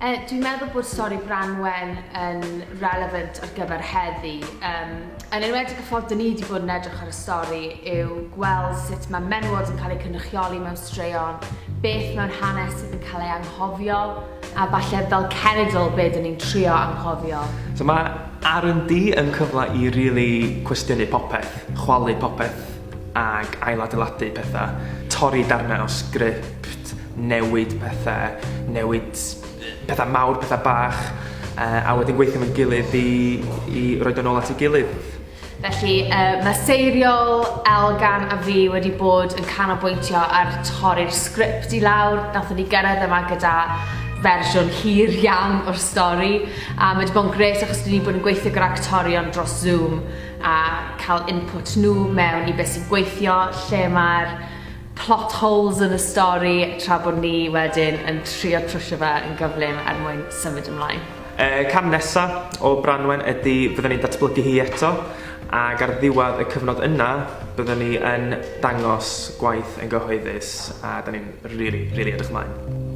Dwi'n meddwl bod stori Branwen yn relevant ar gyfer heddi. Yn enwedig y ffordd dyn ni wedi bod yn edrych ar y stori yw gweld sut mae menywod yn cael eu cynrychioli mewn straeon, beth mewn hanes sydd yn cael ei anghofio, a falle fel cenedl be dyn ni'n trio anghofio. So mae R&D yn cyfle i rili cwestiynu popeth, chwalu popeth ag ailadeiladu pethau, torri darnau o sgript, newid pethau, newid pethau mawr, pethau bach, a wedyn gweithio efo'n gilydd i, i roid o nôl at ei gilydd. Felly, mae Seiriol, Elgan a fi wedi bod yn canolbwyntio ar torri'r sgript i lawr. Nathon ni gyrraedd yma gyda fersiwn hir iawn o'r stori, a mae wedi bod yn grêt achos 'dyn ni bod yn gweithio gyda actorion dros Zoom a cael input nhw mewn i beth sy'n gweithio, lle mae'r plot holes yn y stori, tra bod ni wedyn yn trio trwsio fe yn gyflym er mwyn symud ymlaen. Y cam nesa o Branwen ydy fydden ni'n datblygu hi eto ac ar ddiwedd y cyfnod yna byddwn ni yn dangos gwaith yn gyhoeddus a 'da ni'n rili, rili edrych ymlaen.